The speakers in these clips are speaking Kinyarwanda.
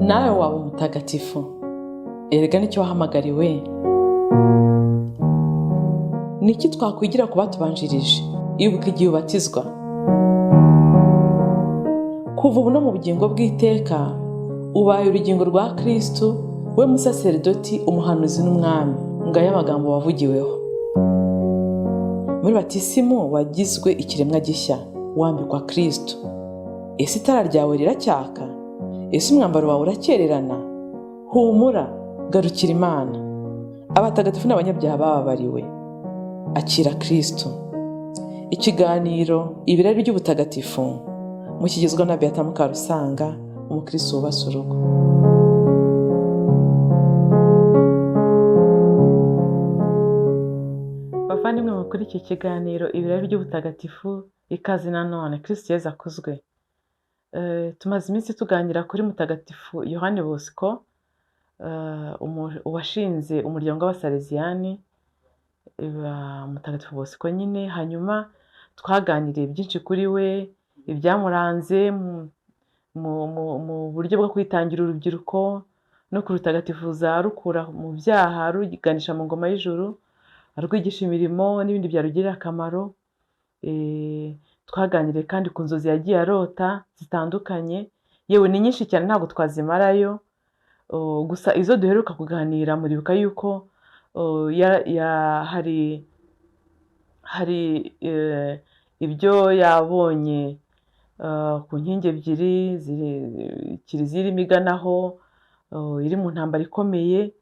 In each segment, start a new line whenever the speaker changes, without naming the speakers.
Nawe waba umutagatifu, erega nicyo wahamagariwe. Ni iki twakwigira ku batubanjirije? Ibuka igihe ubatizwa. Kuva ubu no mu bugingo bw'iteka, ubaye urugingo rwa Kristu, we musaseridoti, umuhanuzi n'umwami. Ngayo amagambo wavugiweho muri batisimu. Wagizwe ikiremwa gishya, wambikwa Kristu. Ese itara ryawe riracyaka? Ese umwambaro wawe urakererana? Humura, garukira Imana. Abatagatifu n'abanyabyaha bababariwe. Akira Kristu. Ikiganiro Ibirari by'Ubutagatifu mukigezwa na Beata Mukarusanga, umukristo wubatse urugo. Bavandimwe mukuri iki kiganiro Ibirari by'Ubutagatifu, ikaze nanone. Kristu Yezu akuzwe. Tumaze iminsi tuganira kuri Mutagatifu Yohani Bosco, washinze umuryango w'Abasaleziyani, Mutagatifu Bosco nyine. Hanyuma twaganiriye byinshi kuri we, ibyamuranze mu buryo bwo kwitangira urubyiruko no kurutagatifuza, rukura mu byaha ruganisha mu ngoma y'ijuru, arwigisha imirimo n'ibindi byarugirira akamaro. Twaganiriye kandi ku nzozi yagiye arota zitandukanye, yewe ni nyinshi cyane, ntabwo twazimarayo. Gusa izo duheruka kuganira, muribuka yuko hari ibyo yabonye ku nkingi ebyiri, kiliziya irimo iganaho, iri mu ntambara ikomeye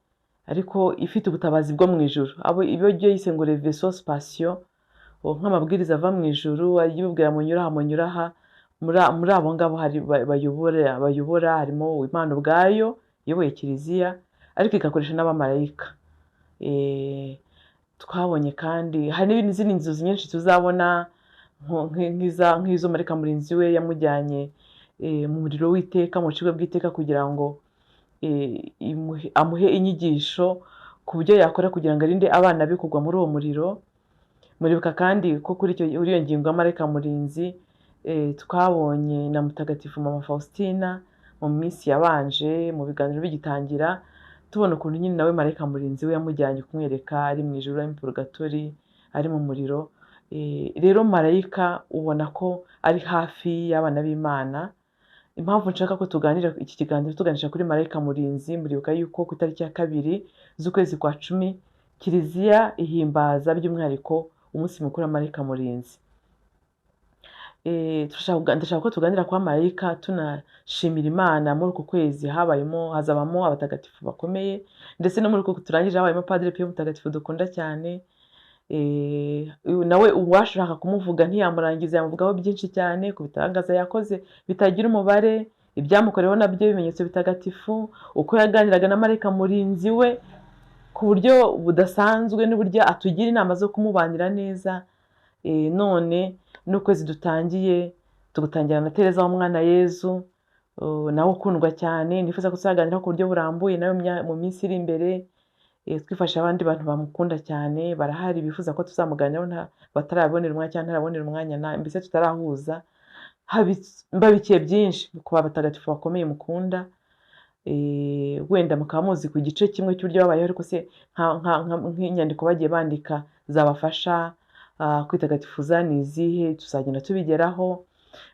ariko ifite ubutabazi bwo mu ijuru, abo ibyo yise ngo les vaisseaux spatiaux, nk'amabwiriza ava mu ijuru ayibwira munyura aha, munyura aha. Muri abo ngabo hari bayobora, harimo Imana ubwayo iyoboye kiliziya, ariko igakoresha n'abamarayika. Twabonye kandi hari n'izindi nzozi nyinshi tuzabona, nk'izo marayika murinzi we yamujyanye mu muriro w'iteka, mu bucibwe bw'iteka, kugira ngo amuhe inyigisho ku buryo yakora kugira ngo arinde abana be kugwa muri uwo muriro. Muribuka kandi ko kuri iyo ngingo ya marayika murinzi, twabonye na Mutagatifu Mama Faustina mu minsi yabanje, mu biganiro bigitangira, tubona ukuntu nyine nawe marayika murinzi we yamujyanye kumwereka ari mu ijuru, ari mu purugatori, ari mu muriro. Rero marayika ubona ko ari hafi y'abana b'Imana. Impamvu nshaka ko tuganira iki kiganiro tuganisha kuri marayika murinzi, muribuka yuko ku itariki ya 2 z'ukwezi kwa 10 kiliziya ihimbaza by'umwihariko umunsi mukuru wa marayika murinzi. Ndashaka ko tuganira kwa marayika, tunashimira Imana. Muri uku kwezi habayemo, hazabamo abatagatifu bakomeye, ndetse no muri uku turangije habayemo Padiri Pio mutagatifu dukunda cyane. Nawe uwashaka kumuvuga ntiyamurangiza, yamuvugaho byinshi cyane ku bitangaza yakoze bitagira umubare, ibyamukoreweho nabyo ibimenyetso bitagatifu, uko yaganiraga na marayika murinzi we ku buryo budasanzwe, n'uburyo atugira inama zo kumubanira neza. None n'ukwezi dutangiye tugutangira na Tereza w'umwana Yezu, nawe ukundwa cyane, nifuza ko tuzaganiraho ku buryo burambuye nawe mu minsi iri imbere. Twifashe abandi bantu bamukunda cyane barahari, bifuza ko tuzamuganiraho, batarabonera umwanya cyangwa ntarabonera umwanya, mbese tutarahuza. Mbabikiye byinshi ku batagatifu bakomeye mukunda. Wenda mukaba muzi ku gice kimwe cy'uburyo babayeho, ariko se nk'inyandiko bagiye bandika zabafasha kwitagatifuza ni izihe? Tuzagenda tubigeraho.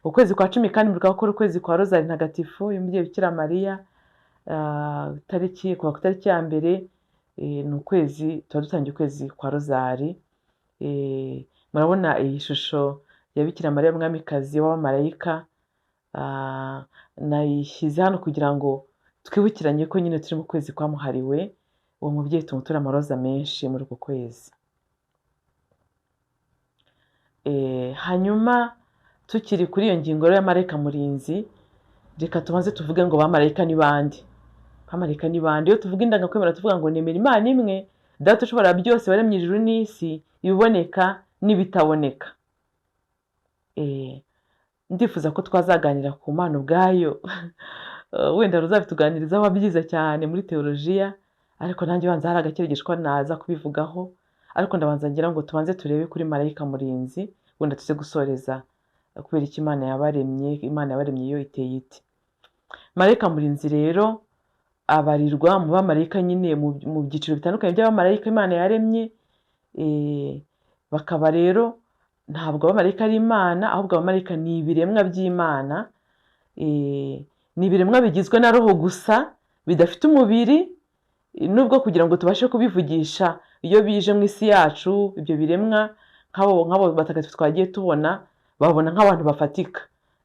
Ukwezi kwa 10 kandi muribuka ko ukwezi kwa Rozari Ntagatifu y'Umubyeyi Bikira Mariya, kuva ku itariki ya 1, ni ukwezi tuba dutangiye ukwezi kwa Rozari. Murabona iyi shusho ya Bikira Mariya Mwamikazi w'abamarayika, nayishyize hano kugira ngo twibukiranye ko nyine turi mu kwezi kwamuhariwe. Uwo mubyeyi tumutura amaroza menshi muri uku kwezi. Hanyuma tukiri kuri iyo ngingo rero ya marayika murinzi, reka tubanze tuvuge ngo bamarayika ni bande? Bamarayika ni bande? Iyo tuvuga indangakwemera tuvuga ngo nemera Imana imwe, Data ushobora byose, waremye ijuru n'isi, ibiboneka n'ibitaboneka. Ndifuza ko twazaganira ku Mana ubwayo. Wenda ruzabituganirizaho byiza cyane muri teolojiya, ariko nanjye banza hari agakeregeshwa naza kubivugaho, ariko ndabanza ngira ngo tubanze turebe kuri marayika murinzi, wenda tuze gusoreza kubera icyo Imana yabaremye. Imana yabaremye yo iteye ite? Marayika murinzi rero abarirwa mu bamarayika nyine, mu byiciro bitandukanye by'abamarayika Imana yaremye. Bakaba rero ntabwo abamarayika ari Imana, ahubwo abamarayika ni ibiremwa by'Imana. Ni ibiremwa bigizwe na roho gusa, bidafite umubiri, nubwo kugira ngo tubashe kubivugisha iyo bije mu isi yacu, ibyo biremwa nk'abo batagatifu twagiye tubona, babona nk'abantu bafatika,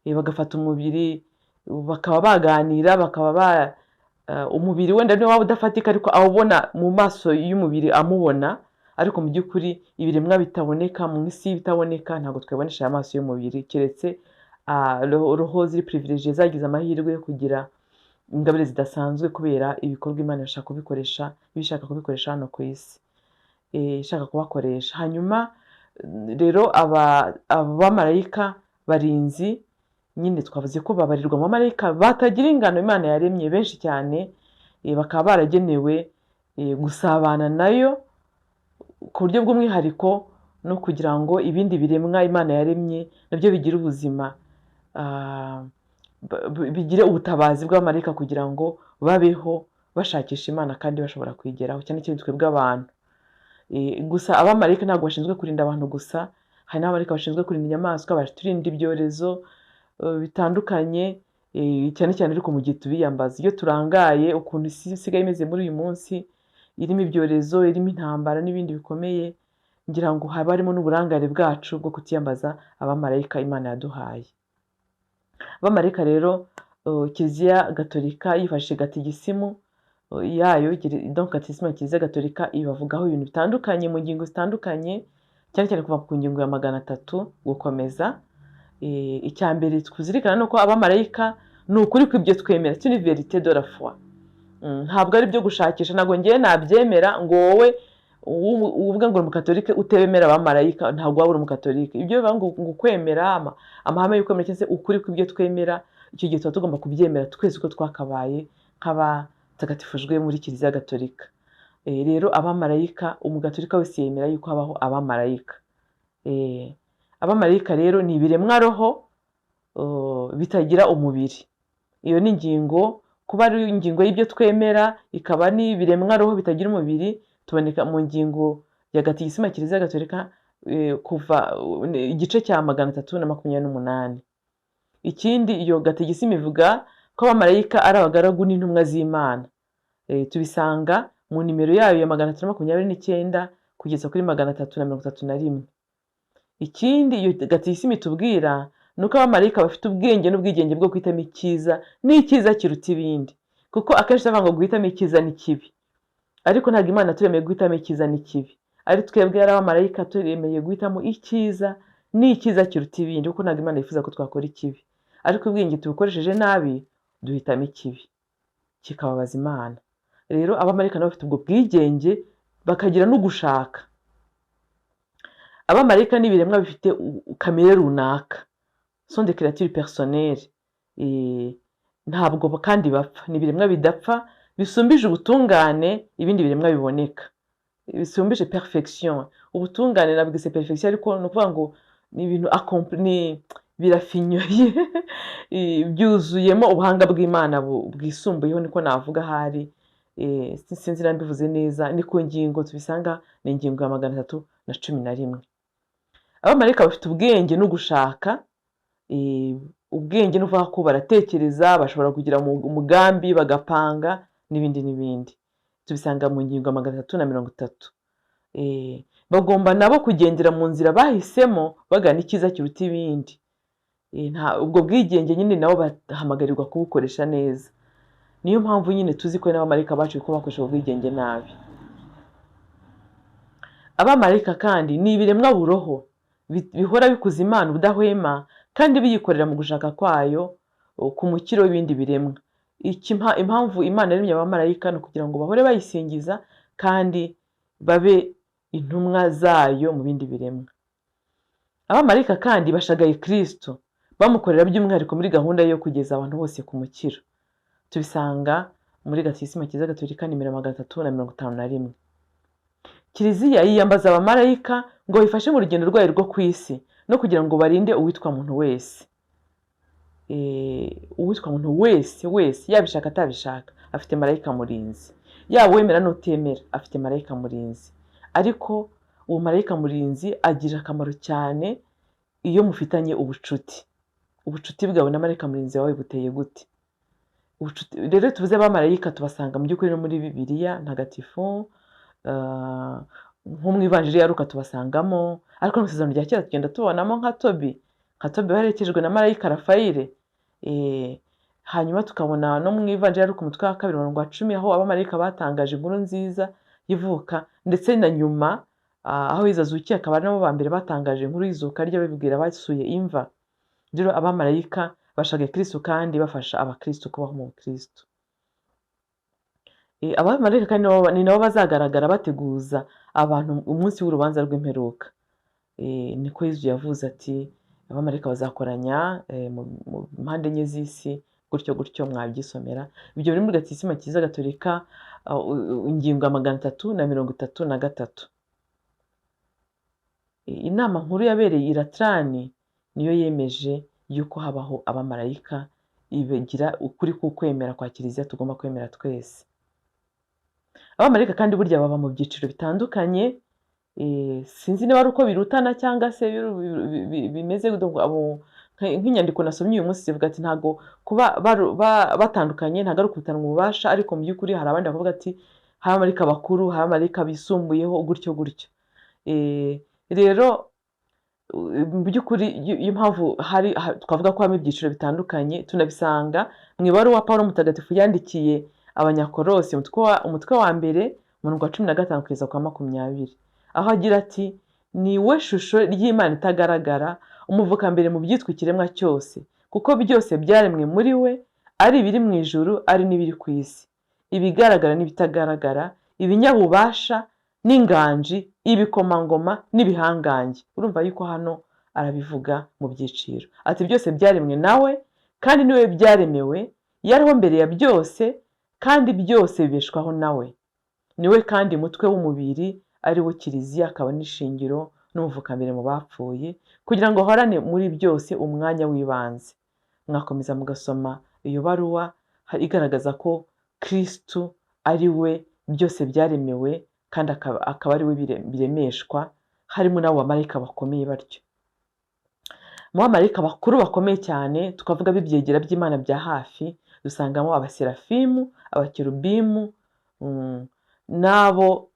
bagafata umubiri, bakaba baganira, bakaba ba umubiri wenda niba waba udafatika, ariko awubona mu maso y'umubiri amubona. Ariko mu by'ukuri ibiremwa bitaboneka mu isi bitaboneka ntabwo twabibonesha amaso y'umubiri, keretse roho ziri privilégiées, zagize amahirwe yo kugira ingabire zidasanzwe kubera ibikorwa Imana ibasha kubikoresha, ibishaka kubikoresha hano ku isi, ishaka kubakoresha. Hanyuma rero aba abamarayika barinzi nyine twavuze ko babarirwa mu bamarayika batagira ingano Imana yaremye benshi cyane, bakaba baragenewe gusabana nayo ku buryo bw'umwihariko, no kugira ngo ibindi biremwa Imana yaremye nabyo bigire ubuzima, bigire ubutabazi bw'abamarayika kugira ngo babeho bashakisha Imana kandi bashobora kuyigeraho, cyane cyane twebwe abantu. Gusa abamarayika ntabwo bashinzwe kurinda abantu gusa, hari n'abamarayika bashinzwe kurinda inyamaswa, baturinda ibyorezo bitandukanye, cyane cyane ariko mu gihe tubiyambaza. Iyo turangaye, ukuntu isi isigaye imeze muri uyu munsi, irimo ibyorezo, irimo intambara n'ibindi bikomeye, ngira ngo haba harimo n'uburangare bwacu bwo kutiyambaza abamarayika Imana yaduhaye. Abamarayika rero, Kiliziya Gatolika yifashishije gatigisimu yayo, donc gatigisimu ya Kiliziya Gatolika ibavugaho ibintu bitandukanye mu ngingo zitandukanye, cyane cyane kuva ku ngingo ya 300 gukomeza. Icya mbere tuzirikana ni uko abamarayika ni ukuri kw'ibyo twemera, c'est une vérité de la foi. Ntabwo ari ibyo gushakisha, ntabwo ngewe nabyemera ngo wowe uvuga ngo uri umukatolike utemera abamarayika, ntabwo waba uri umukatolike. Ibyo bivuga ngo kwemera amahame y'ukwemera cyangwa se ukuri kw'ibyo twemera, icyo gihe tuba tugomba kubyemera twese uko twakabaye nk'abatagatifujwe muri Kiliziya Gatolika. Rero abamarayika, umugatolika wese yemera yuko habaho abamarayika. Abamarayika rero ni ibiremwa roho bitagira umubiri. Iyo ni ingingo, kuba ari ingingo y'ibyo twemera, ikaba n'ibiremwa roho bitagira umubiri, tuboneka mu ngingo ya gatigisimu ya Kiliziya Gatolika, kuva igice cya 328. Ikindi iyo gatigisimu ivuga ko abamarayika ari abagaragu n'intumwa z'Imana. Tubisanga mu nimero yayo ya 329 kugeza kuri 331. Ikindi iyo gatigisimu itubwira ni uko abamarayika bafite ubwenge n'ubwigenge bwo guhitamo icyiza n'icyiza kiruta ibindi, kuko akenshi tuvuga ngo guhitamo icyiza n'ikibi, ariko ntabwo Imana turemeye guhitamo icyiza n'ikibi, ari twebwe ari abamarayika turemeye guhitamo icyiza n'icyiza kiruta ibindi, kuko ntabwo Imana yifuza ko twakora ikibi. Ariko ubwenge tubukoresheje nabi duhitamo ikibi kikababaza Imana. Rero abamarayika nabo bafite ubwo bwigenge, bakagira n'ugushaka. Abamarayika ni ibiremwa bifite kamere runaka, sont des créatures personnelles. Ntabwo kandi bapfa, ni ibiremwa bidapfa, bisumbije ubutungane ibindi biremwa biboneka, bisumbije perfection, ubutungane. Nabwise perfection, ariko ni ukuvuga ngo ni ibintu ni birafinyoye, byuzuyemo ubuhanga bw'Imana bwisumbuyeho, niko navuga ahari. Sinzi niba mbivuze neza. Ni ku ngingo tubisanga, ni ingingo ya 311. Abamarayika bafite ubwenge no gushaka. Ubwenge ni ukuvuga ko baratekereza, bashobora kugira umugambi, bagapanga n'ibindi n'ibindi. Tubisanga mu ngingo ya 330. Bagomba nabo kugendera mu nzira bahisemo, bagana icyiza kiruta ibindi. Ubwo bwigenge nyine nabo bahamagarirwa kubukoresha neza. Niyo mpamvu nyine tuzi ko n'abamarayika bacu ko bakoresha ubwigenge nabi. Abamarayika kandi ni ibiremwa buroho bihora bikuza Imana ubudahwema kandi biyikorera mu gushaka kwayo ku mukiro w'ibindi biremwa. Impamvu Imana yaremye abamarayika ni ukugira ngo bahore bayisingiza kandi babe intumwa zayo mu bindi biremwa. Abamarayika kandi bashagaye Kristo, bamukorera by'umwihariko muri gahunda yo kugeza abantu bose ku mukiro. Tubisanga muri Gatigisimu Kiliziya Gatolika nimero 351. Kiliziya yiyambaza abamarayika ngo bayifashe mu rugendo rwayo rwo ku isi no kugira ngo barinde uwitwa muntu wese. Uwitwa muntu wese wese, yabishaka atabishaka, afite marayika murinzi. Yaba uwemera n'utemera, afite marayika murinzi. Ariko uwo marayika murinzi agira akamaro cyane iyo mufitanye ubucuti. Ubucuti bwawe na marayika murinzi wawe buteye gute? Ubucuti rero, tuvuze abamarayika, tubasanga mu by'ukuri no muri Bibiliya Ntagatifu, nko mu Ivanjiri ya Luka tubasangamo, ariko no mu Isezerano rya Kera tugenda tubonamo nka Tobi waherekejwe na marayika Rafayeli. Hanyuma tukabona no mu Ivanjiri ya Luka, umutwe wa 2, umurongo wa 10, aho abamarayika batangaje inkuru nziza y'ivuka, ndetse na nyuma aho Yezu azukiye, akaba ari nabo ba mbere batangaje inkuru y'izuka rye, babibwira basuye imva. Rero abamarayika bashagaye Kristu kandi bafasha abakristu kubaho mu bukristu. Abamarayika kandi ni nabo bazagaragara bateguza abantu umunsi w'urubanza rw'imperuka. Niko Yezu yavuze ati: "Abamarayika bazakoranya mu mpande enye z'isi," gutyo gutyo, mwabyisomera. Ibyo biri muri Gatisima Kiliziya Gatolika, ingingo ya 333. Inama nkuru yabereye i Latrani niyo yemeje yuko habaho abamarayika, ibigira ukuri k'ukwemera kwa Kiliziya tugomba kwemera twese. Abamarayika kandi burya baba mu byiciro bitandukanye. Sinzi niba ari uko birutana cyangwa se bimeze nk'inyandiko nasomye uyu munsi zivuga ati ntabwo kuba batandukanye ntabwo ari ukurutanwa ububasha, ariko mu by'ukuri hari abandi bavuga ati hari abamarayika bakuru, hari abamarayika bisumbuyeho, gutyo gutyo. Rero mu by'ukuri iyo mpamvu hari twavuga ko habamo ibyiciro bitandukanye, tunabisanga mu ibaruwa Pawulo Mutagatifu yandikiye Abanyakorosi, umutwe wa 1, umurongo wa 15 kugeza kwa 20, aho agira ati: "Ni we shusho ry'Imana itagaragara, umuvukambere mu byitwa ikiremwa cyose, kuko byose byaremwe muri we, ari ibiri mu ijuru, ari n'ibiri ku isi, ibigaragara n'ibitagaragara, ibinyabubasha n'inganji, ibikomangoma n'ibihangange." Urumva yuko hano arabivuga mu byiciro, ati byose byaremwe nawe kandi niwe byaremewe, yariho mbere ya byose kandi byose bibeshwaho nawe. Niwe kandi mutwe w'umubiri, ari wo Kiliziya, akaba n'ishingiro n'umuvukambere mu bapfuye, kugira ngo ahorane muri byose umwanya w'ibanze. Mwakomeza mugasoma iyo baruwa igaragaza ko Kristu ari we byose byaremewe kandi akaba ari we biremeshwa, harimo n'abo bamarayika bakomeye batyo. Mu bamarayika bakuru bakomeye cyane, tukavuga b'ibyegera by'Imana bya hafi, dusangamo abaserafimu, abakerubimu, n'abo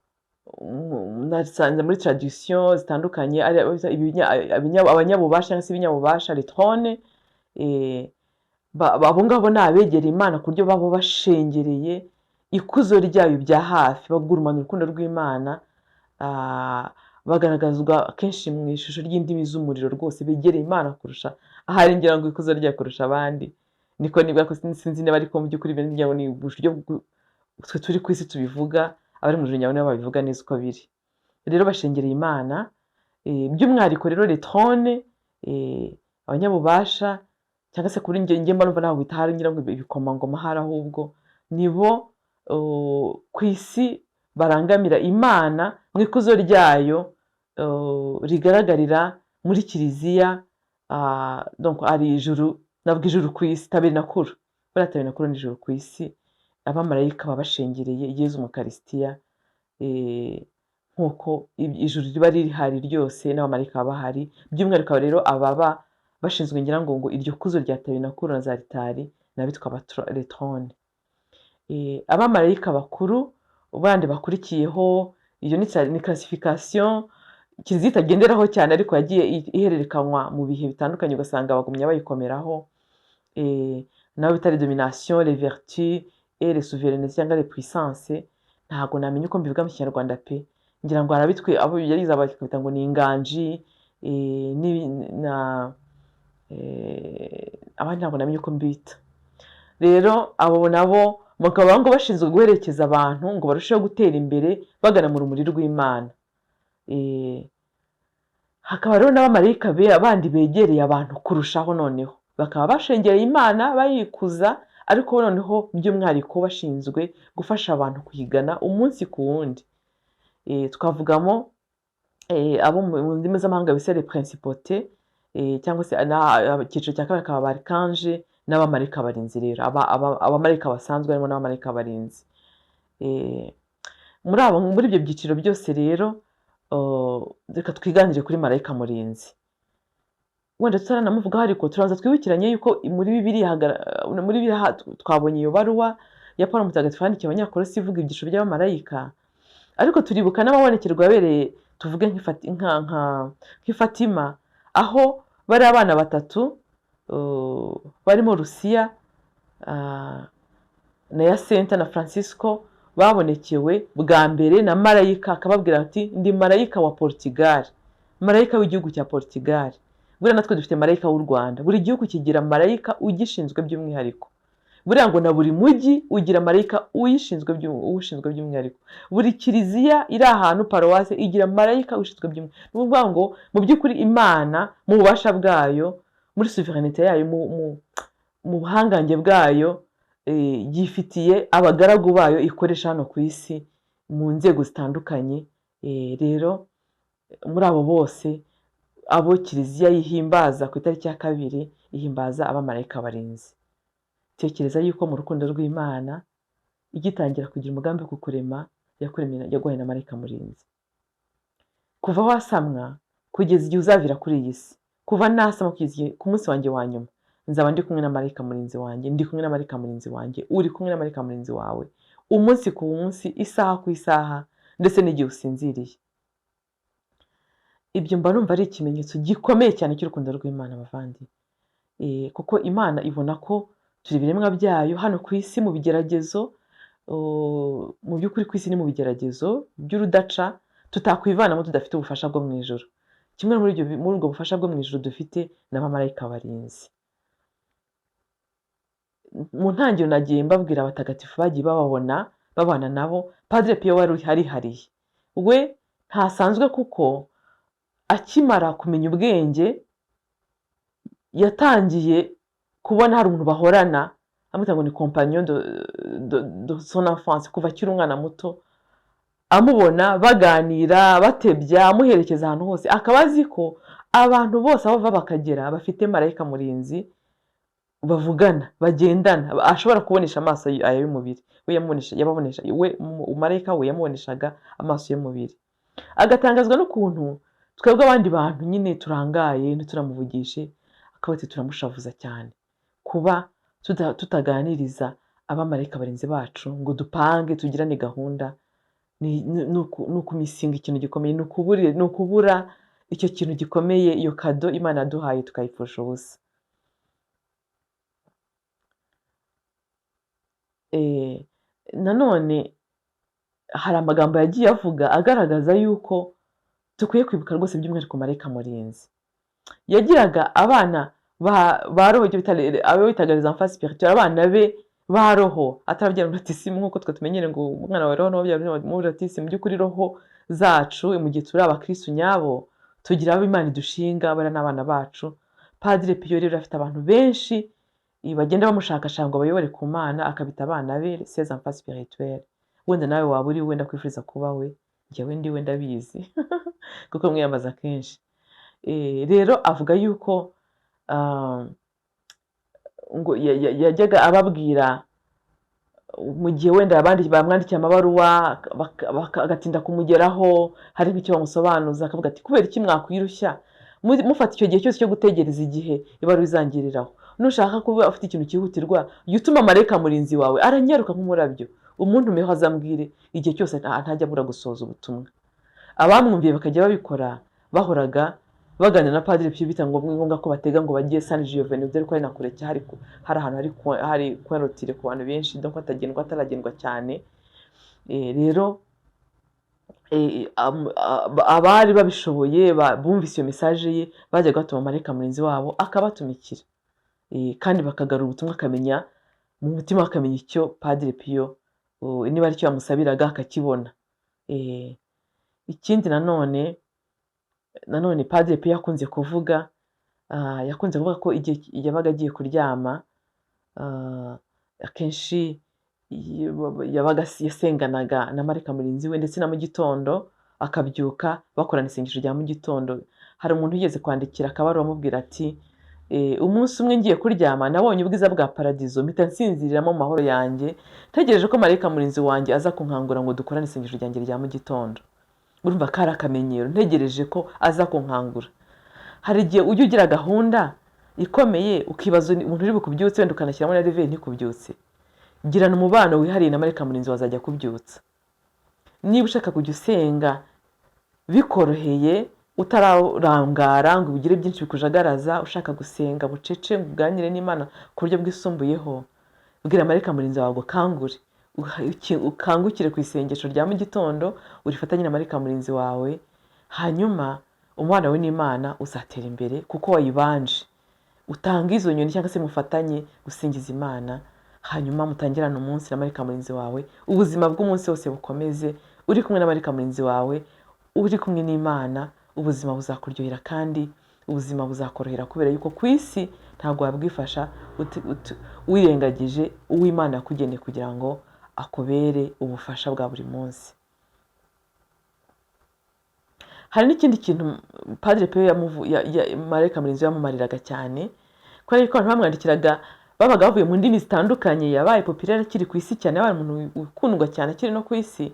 nasanze muri traduction zitandukanye ari abanyabubasha cyangwa se ibinyabubasha, les trônes. Abo ngabo ni abegera Imana ku buryo baba bashengereye ikuzo ryayo bya hafi, bagurumana urukundo rw'Imana, bagaragazwa kenshi mu ishusho ry'indimi z'umuriro. Rwose begereye Imana kurusha ahari, ngira ngo ikuzo ryayo kurusha abandi, niko nibwa ko sinzi niba, ariko mu by'ukuri ibyo ngira ngo ni uburyo twe turi ku isi tubivuga, abari mu ijuru nibo babivuga neza uko biri. Rero bashengereye Imana. By'umwihariko rero les trônes, abanyabubasha, cyangwa se kuri njye mba numva ntabwo bitahari, ngira ngo ibikomangoma ahari, ahubwo nibo ku isi barangamira Imana mu ikuzo ryayo rigaragarira muri Kiliziya. Donc ari ijuru, nabwo ijuru ku isi, tabernakuru. Buriya tabernakuru ni ijuru ku isi. Abamarayika baba bashengereye Yezu mu Karisitiya, nk'uko ijuru riba rihari ryose n'abamarayika baba bahari. By'umwihariko rero ababa bashinzwe, ngira ngo iryo kuzo rya tabernakuru na za alitari, ni abitwa les trônes. Abamarayika bakuru bandi bakurikiyeho, iyo ni classification Kiliziya itagenderaho cyane, ariko yagiye ihererekanywa mu bihe bitandukanye, ugasanga bagumya bayikomeraho, nabo bita les dominations, les vertus et les souverainetés cyangwa les puissances. Ntabwo namenya uko mbivuga mu Kinyarwanda pe. Ngira ngo hari abitwe abo yarize bakabita ngo ni inganji, na abandi ntabwo namenya uko mbita. Rero abo nabo bakaba ngo bashinzwe guherekeza abantu ngo barusheho gutera imbere bagana mu rumuri rw'Imana. Hakaba rero n'abamarayika bandi begereye abantu kurushaho, noneho bakaba bashengereye Imana bayikuza, ariko noneho by'umwihariko bashinzwe gufasha abantu kuyigana umunsi ku wundi. Twavugamo abo mu ndimi z'amahanga bise les principautés. cyangwa se icyiciro cya kabiri akaba ba archange n'abamarayika barinzi. Rero abamarayika basanzwe harimo n'abamarayika barinzi. Muri ibyo byiciro byose rero, reka twiganire kuri marayika murinzi. Wenda tutaranamuvugaho, ariko turabanza twibukiranye yuko muri Bibiliya muri Bibiliya twabonye iyo baruwa ya Paul Mutagatifu yandikiye Abanyakolosi ivuga ibyiciro by'abamarayika. Ariko turibuka n'amabonekerwa yabereye, tuvuge nk'i Fatima, aho bari abana batatu, barimo Lucia, na Yasenta na Francisco, babonekewe bwa mbere na marayika, akababwira ati: "Ndi marayika wa Portugal, marayika w'igihugu cya Portugal." Buriya natwe dufite marayika w'u Rwanda. Buri gihugu kigira marayika ugishinzwe by'umwihariko. Buriya ngo na buri mujyi ugira marayika uwushinzwe by'umwihariko. Buri kiliziya iri ahantu, paruwase, igira marayika ushinzwe by'umwihariko. Ni ukuvuga ngo mu by'ukuri Imana mu bubasha bwayo, muri souveraineté yayo, mu buhangange bwayo, yifitiye abagaragu bayo ikoresha hano ku isi mu nzego zitandukanye. Rero muri abo bose, abo kiliziya yihimbaza ku itariki ya 2, ihimbaza abamarayika barinzi. Tekereza yuko mu rukundo rw'Imana, igitangira kugira umugambi wo kukurema, yaguhaye na marayika murinzi. Kuva wasamwa kugeza igihe uzavira kuri iyi si, kuva nasama kugeza ku munsi wanjye wa nyuma, nzaba ndi kumwe na marayika murinzi wanjye, ndi kumwe na marayika murinzi wanjye, uri kumwe na marayika murinzi wawe, umunsi ku munsi, isaha ku isaha, ndetse n'igihe usinziriye. Ibyo mba numva ari ikimenyetso gikomeye cyane cy'urukundo rw'Imana, bavandi. Kuko Imana ibona ko turi ibiremwa byayo hano ku isi mu bigeragezo. Mu by'ukuri ku isi ni mu bigeragezo by'urudaca tutakwivanamo tudafite ubufasha bwo mu ijuru. Kimwe muri ubwo bufasha bwo mu ijuru dufite ni abamarayika barinzi. Mu ntangiriro nagiye mbabwira abatagatifu bagiye bababona, babana nabo. Padre Pio wari arihariye, we ntasanzwe, kuko akimara kumenya ubwenge yatangiye kubona hari umuntu bahorana, amwita ngo ni compagnon de son enfance. Kuva akiri umwana muto amubona baganira, batebya, amuherekeza ahantu hose, akaba azi ko abantu bose aho bava bakagera bafite marayika murinzi bavugana, bagendana, ashobora kubonesha amaso aya y'umubiri. We yamubonesha, yababonesha, we marayika we yamuboneshaga amaso y'umubiri, agatangazwa n'ukuntu twebwe abandi bantu nyine turangaye ntituramuvugishe, akaba ati: "Turamushavuza cyane kuba tutaganiriza abamarayika barinzi bacu ngo dupange, tugirane gahunda." Ni ukumisinga ikintu gikomeye, ni ukubura icyo kintu gikomeye, iyo cadeau Imana yaduhaye tukayipfusha ubusa. Nanone hari amagambo yagiye avuga agaragaza yuko dukwiye kwibuka rwose by'umwihariko marayika murinzi. Yagiraga abana ba roho, ibyo bita abo bitaga les enfants spirituels, abana be ba roho, atarabyara muri batisimu nk'uko twe tumenyere ngo umwana wa roho n'uwabyara muri batisimu. Mu by'ukuri roho zacu, mu gihe turi abakristu nyabo, tugira abo Imana idushinga, bariya n'abana bacu. Padre Pio rero afite abantu benshi bagenda bamushakashaka ngo bayobore ku Mana, akabita abana be, ses enfants spirituels. Wenda nawe waba uri, wenda kwifuriza kuba we. Njyewe ndi we, ndabizi kuko mwiyambaza kenshi. Rero avuga yuko ngo yajyaga ababwira mu gihe wenda abandi bamwandikiye amabaruwa agatinda kumugeraho, hari nk'icyo bamusobanuza, akavuga ati: "Kubera iki mwakwirushya mufata icyo gihe cyose cyo gutegereza igihe ibaruwa izangiriraho? Nushaka kuba ufite ikintu cyihutirwa, jya utuma marayika murinzi wawe, aranyaruka nk'umurabyo, umuntumeho azambwire." Igihe cyose ntajya abura gusohoza ubutumwa. Abamwumviye bakajya babikora, bahoraga baganira na Padiri Pio, bita ngombwa ko batega ngo bajye San Giovanni, dore ko ari na kure cyane, hari ahantu hari coin retiré ku bantu benshi, donc hatagendwa, hataragendwa cyane. Rero abari babishoboye bumvise iyo message ye, bajyaga batuma marayika murinzi wabo akabatumikira, kandi bakagarura ubutumwa, akamenya mu mutima, akamenya icyo Padiri Pio, niba ari icyo yamusabiraga, akakibona. Ikindi nanone Padiri Pio yakunze kuvuga, yakunze kuvuga ko igihe yabaga agiye kuryama, akenshi yabaga yasenganaga na marayika murinzi we, ndetse na mu gitondo akabyuka bakorana isengesho rya mu gitondo. Hari umuntu wigeze kwandikira akabaruwa amubwira ati umunsi umwe ngiye kuryama nabonye ubwiza bwa paradizo, mpita nsinziriramo mu mahoro yanjye, ntegereje ko marayika murinzi wanjye aza kunkangura ngo dukorane isengesho ryanjye rya mu gitondo. Urumva kari akamenyero, ntegereje ko aza kunkangura. Hari igihe ujya ugira gahunda ikomeye ukibaza umuntu uri bukubyutse, wenda ukanashyiramo na réveil ntikubyutse. Girana umubano wihariye na marayika murinzi, wazajya kubyutsa. Niba ushaka kujya usenga bikoroheye, utararangara ngo ugire byinshi bikujagaraza, ushaka gusenga bucece ngo uganire n'Imana ku buryo bwisumbuyeho, bwira marayika murinzi wawe ngo ukangure, ukangukire ku isengesho rya mu gitondo, urifatanye na marayika murinzi wawe, hanyuma umubano wawe n'Imana uzatera imbere kuko wayibanje. Utanga izo nyoni cyangwa se mufatanye gusingiza Imana, hanyuma mutangirane umunsi na marayika murinzi wawe, ubuzima bw'umunsi wose bukomeze uri kumwe na marayika murinzi wawe, uri kumwe n'Imana. Ubuzima buzakuryohera kandi ubuzima buzakorohera, kubera yuko ku isi ntabwo wabwifasha wirengagije uw'Imana yakugeneye kugira ngo akubere ubufasha bwa buri munsi. Hari n'ikindi kintu Padre Pio marayika murinzi yamumariraga cyane, kubera yuko abantu bamwandikiraga babaga bavuye mu ndimi zitandukanye. Yabaye populaire akiri ku isi cyane, yabaye umuntu ukundwa cyane akiri no ku isi.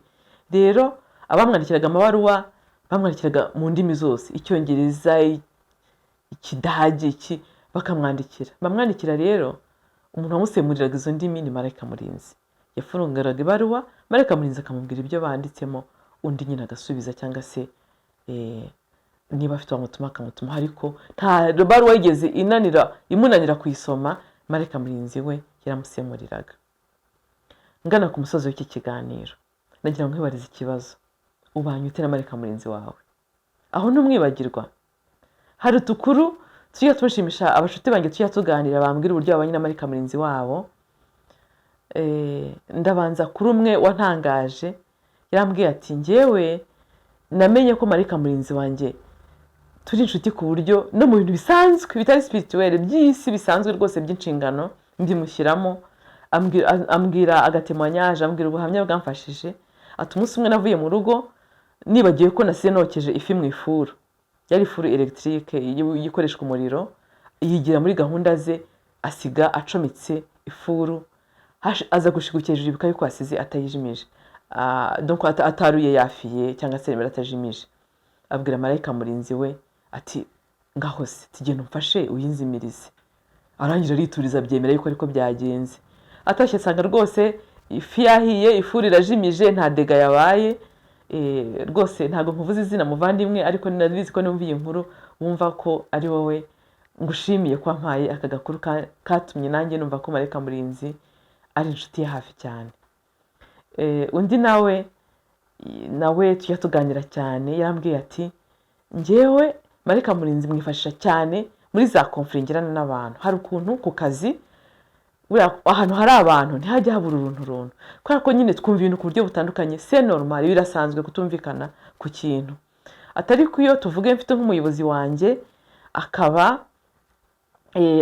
Rero abamwandikiraga amabaruwa bamwandikiraga mu ndimi zose, Icyongereza, Ikidage, iki, bakamwandikira. Bamwandikira rero, umuntu wamusemuriraga izo ndimi ni marayika murinzi. Yafunguraga ibaruwa, marayika murinzi akamubwira ibyo banditsemo, undi nyine agasubiza, cyangwa se niba afite uwamutuma akamutuma, ariko nta baruwa yigeze imunanira kuyisoma. Marayika murinzi we yaramusemuriraga. Ngana ku musozi w'iki kiganiro, nagira ngo nkwibarize ikibazo: ubanye ute na marayika murinzi wawe? Aho ntumwibagirwa? Hari utukuru tujya tumushimisha, abashuti banjye tujya tuganira bambwira uburyo babanye na marayika murinzi wabo. Ndabanza kuri umwe wantangaje. Yarambwiye ati: "Njyewe namenye ko marayika murinzi wanjye turi inshuti, ku buryo no mu bintu bisanzwe bitari spirituel, by'isi bisanzwe rwose, by'inshingano, mbimushyiramo." Ambwira aga témoignage, ambwira ubuhamya bwamfashije. Ati: "Umunsi umwe navuye mu rugo nibagiwe ko nasize nokeje ifi mu ifuru." Yari ifuru électrique ikoreshwa umuriro. Yigira muri gahunda ze, asiga acometse ifuru, aza gushigukira hejuru yibuka yuko asize atayijimije. Donc ataruye yafiye cyangwa se nimero atajimije. Abwira marayika murinzi we ati: "Ngaho se tugenda umfashe uyinzimirize." Arangije arituriza, abyemera yuko ariko byagenze. Atashye asanga rwose ifi yahiye, ifuru irajimije, nta dégâts yabaye. Rwose ntabwo nkuvuze izina, muvandimwe, ariko narabizi ko numva iyi nkuru wumva ko ari wowe. Ngushimiye ko wampaye aka gakuru katumye nanjye numva ko marayika murinzi ari inshuti ye hafi cyane. Undi nawe tujya tuganira cyane yarambwiye ati: "Njyewe marayika murinzi mwifashisha cyane muri za conflits ngirana n'abantu. Hari ukuntu ku kazi, buriya ahantu hari abantu ntihajya habura uruntu runtu, kubera ko nyine twumva ibintu ku buryo butandukanye, c'est normal, birasanzwe kutumvikana ku kintu. Atari ko iyo tuvuge mfite nk'umuyobozi wanjye akaba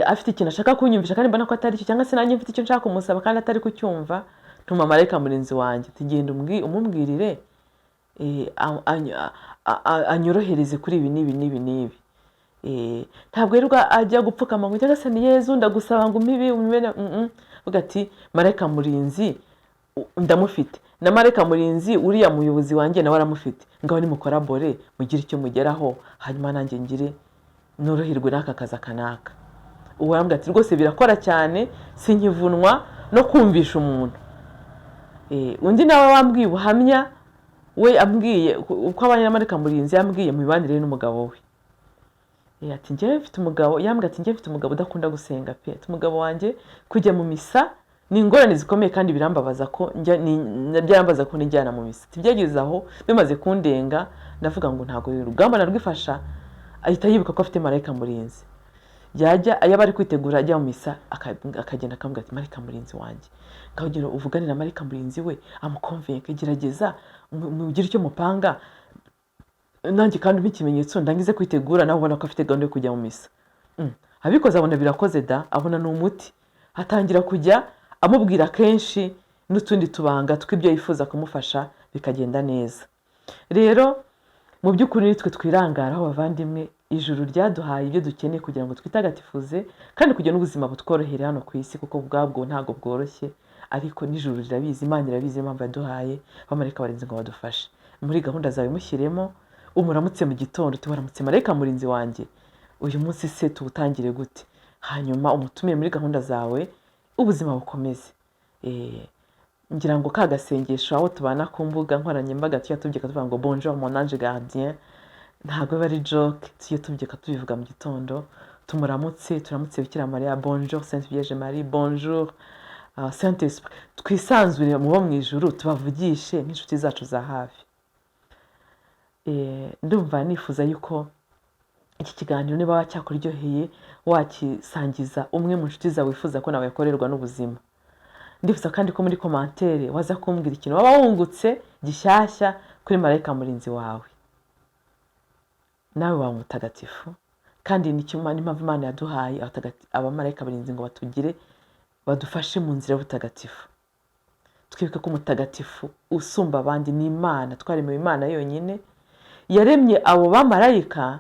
afite ikintu ashaka kunyumvisha kandi mbona ko atari cyo, cyangwa se nanjye mfite icyo nshaka kumusaba kandi atari kucyumva, ntuma marayika murinzi wanjye, tugenda umubwirire anyorohereze kuri ibi n'ibi n'ibi n'ibi." Ntabwo yirirwa ajya gupfukama ngo cyangwa se ni "Yezu, ndagusaba ngo umpe ibi, umpe." Avuga ati: "Marayika murinzi ndamufite, na marayika murinzi uriya muyobozi wanjye nawe aramufite, ngaho nimukorabore mugire icyo mugeraho, hanyuma nanjye ngire noroherwe n'aka kazi aka n'aka." Uwo arambwira ati: "Rwose birakora cyane, sinkivunwa no kumvisha umuntu." Undi nawe wambwiye ubuhamya we, ambwiye uko abanye na marayika murinzi, yambwiye mu mibanire ye n'umugabo we. Ati: "Njyewe mfite umugabo," yambwiye ati: "Njyewe mfite umugabo udakunda gusenga pe." Ati: "Umugabo wanjye kujya mu misa ni ingorane zikomeye, kandi birambabaza ko njya byarambaza ko nijyana mu misa." Ati: "Byageze aho bimaze kundenga, ndavuga ngo ntabwo urugamba narwifasha." Ahita yibuka ko afite marayika murinzi. Yajya yaba ari kwitegura ajya mu misa, akagenda akamubwira ati: "Marayika murinzi wanjye, ngaho ugenda uvugane na marayika murinzi we, amukonvenke, gerageza mugire icyo mupanga, nanjye kandi umpe ikimenyetso ndangize kwitegura." Nawe ubona ko afite gahunda yo kujya mu misa. Abikoze abona birakoze da, abona ni umuti, atangira kujya amubwira kenshi n'utundi tubanga tw'ibyo yifuza kumufasha, bikagenda neza. Rero mu by'ukuri nitwe twirangaraho, bavandimwe. Ijuru ryaduhaye ibyo dukeneye kugira ngo twitagatifuze kandi kugira n'ubuzima butworohere hano ku isi, kuko ubwabwo ntabwo bworoshye, ariko n'ijuru rirabizi, Imana irabizi, niyo mpamvu yaduhaye abamarayika barinzi ngo badufashe. Muri gahunda zawe mushyiremo, umuramutse mu gitondo, tubaramutse marayika murinzi wanjye, uyu munsi se tuwutangire gute? Hanyuma umutumire muri gahunda zawe, ubuzima bukomeze. Ngira ngo ka gasengesho aho tubana ku mbuga nkoranyambaga tujya tubyuka tuvuga ngo "Bonjour mon ange gardien", ntabwo biba ari joke. Tujye tubyuka tubivuga mu gitondo, tumuramutse, turamutse Bikira Mariya, bonjour Sainte Vierge Marie, bonjour Saint Esprit, twisanzure mu bo mu ijuru, tubavugishe nk'inshuti zacu za hafi. Ndumva nifuza yuko iki kiganiro, niba cyakuryoheye, wakisangiza umwe mu nshuti zawe wifuza ko nawe yakorerwa n'ubuzima. Ndifuza kandi ko muri commentaire waza kumbwira ikintu waba wungutse gishyashya kuri marayika murinzi wawe. Nawe waba umutagatifu, kandi ni cyo n'impamvu Imana yaduhaye abamarayika barinzi ngo batugire, badufashe mu nzira y'ubutagatifu. Twibuke ko umutagatifu usumba abandi ni Imana. Twaremewe Imana yonyine, yaremye abo bamarayika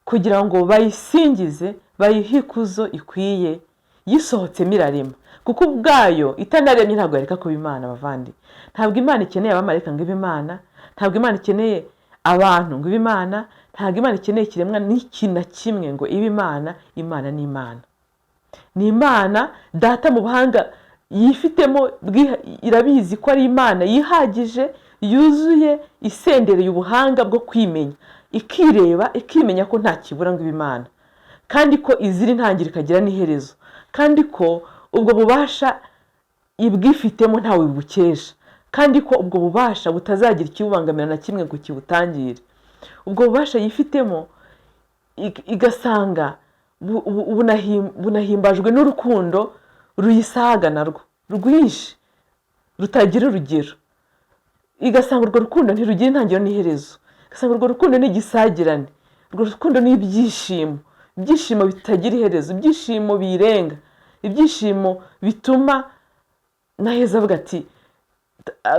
kugira ngo bayisingize, bayihe ikuzo ikwiye. Yisohotsemo irarema, kuko ubwayo itanaremye ntabwo yareka kuba Imana. Bavandi, ntabwo Imana ikeneye abamarayika ngo ibe Imana, ntabwo Imana ikeneye abantu ngo ibe Imana, ntabwo Imana ikeneye ikiremwa n'iki na kimwe ngo ibe Imana. Imana ni Imana, ni Imana Data mu buhanga yifitemo irabizi ko ari Imana yihagije, yuzuye, isendereye ubuhanga bwo kwimenya, ikireba, ikimenya ko nta kibura ngo ibe Imana, kandi ko izira intangiriro ikagira n'iherezo, kandi ko ubwo bubasha ibwifitemo ntawe bubukesha, kandi ko ubwo bubasha butazagira ikibubangamira na kimwe ngo kibutangire. Ubwo bubasha yifitemo igasanga bunahimbajwe n'urukundo ruyisaga narwo rwinshi rutagira urugero, igasanga urwo rukundo ntirugira intangiriro n'iherezo, igasanga urwo rukundo ni igisagirane, urwo rukundo ni ibyishimo, ibyishimo bitagira iherezo, ibyishimo birenga, ibyishimo bituma naheza avuga ati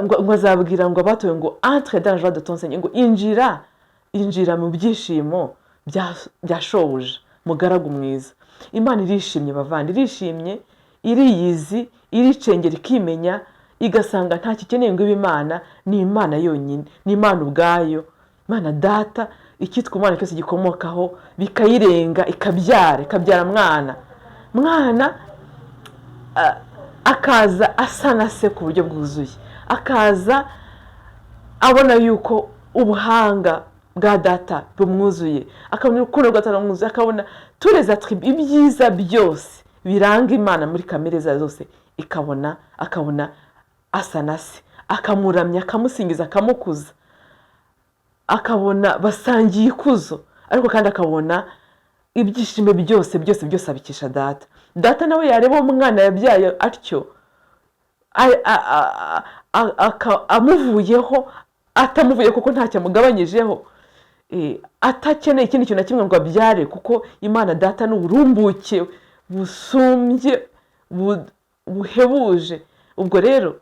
ngo azabwira ngo abatowe ngo "Entre dans la joie de ton Seigneur", ngo injira, injira mu byishimo bya shobuja, mugaragu mwiza. Imana irishimye, bavandi, irishimye, iriyizi, iricengera, ikimenya, igasanga nta kikeneye ngo ibe Imana. Ni Imana yonyine, ni Imana ubwayo, Imana Data. Icyitwa Imana cyose gikomokaho, bikayirenga, ikabyara, ikabyara mwana. Mwana akaza asa na se ku buryo bwuzuye, akaza abona yuko ubuhanga bwa Data bumwuzuye, akabona urukundo rwa Data rumwuzuye, akabona tous les attributs, ibyiza byose biranga Imana muri kamere zayo zose, ikabona, akabona asa na se, akamuramya, akamusingiza, akamukuza, akabona basangiye ikuzo, ariko kandi akabona ibyishimo byose byose byose abikesha Data. Data nawe yareba uwo mwana yabyaye atyo, amuvuyeho, atamuvuye kuko ntacyo amugabanyijeho, atakeneye ikindi kintu na kimwe ngo abyare, kuko Imana Data ni uburumbuke busumbye, buhebuje. Ubwo rero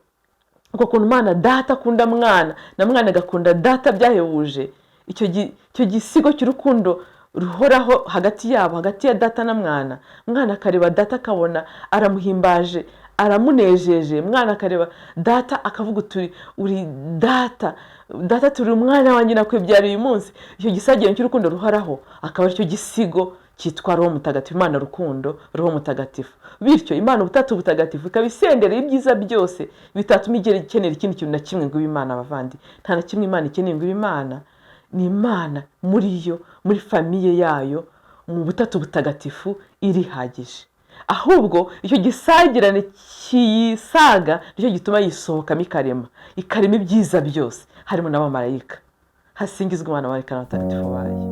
uko kuntu Imana Data akunda Mwana na Mwana agakunda Data byahebuje, icyo gisigo cy'urukundo ruhoraho hagati yabo, hagati ya Data na Mwana, Mwana akareba Data akabona aramuhimbaje, aramunejeje, Mwana akareba Data akavuga uti "Uri Data, Data turi umwana wanjye nakwibyara uyu munsi." Icyo gisagiro cy'urukundo ruhoraho akaba aricyo gisigo cyitwa Roho Mutagatifu, Imana rukundo, Roho Mutagatifu. Bityo Imana Ubutatu Butagatifu ikaba isendereye ibyiza byose bitatuma igera ikenera ikindi kintu na kimwe ngo ibe Imana. Abavandi, nta na kimwe Imana ikeneye ngo ibe Imana. Ni Imana muri yo, muri famille yayo, mu Butatu Butagatifu irihagije. Ahubwo icyo gisagirane kiyisaga nicyo gituma yisohokamo, ikarema, ikarema ibyiza byose, harimo n'abamarayika. Hasingizwa Imana, abamarayika n'abatagatifu bayo.